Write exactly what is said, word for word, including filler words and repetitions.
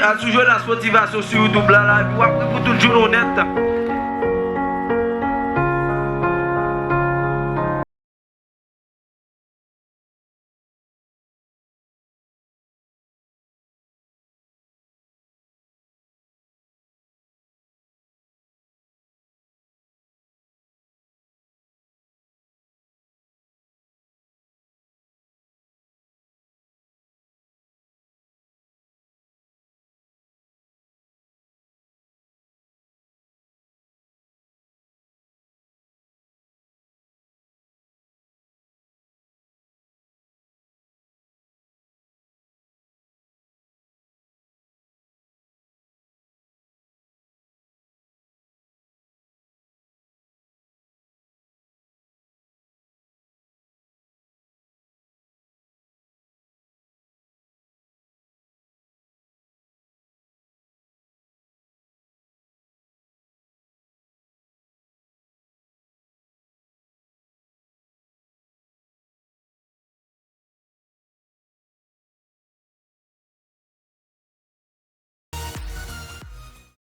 Al sou Jonas Motivasyon sou YouTube la, la, epi w ap ri pou tout jounen w nèt.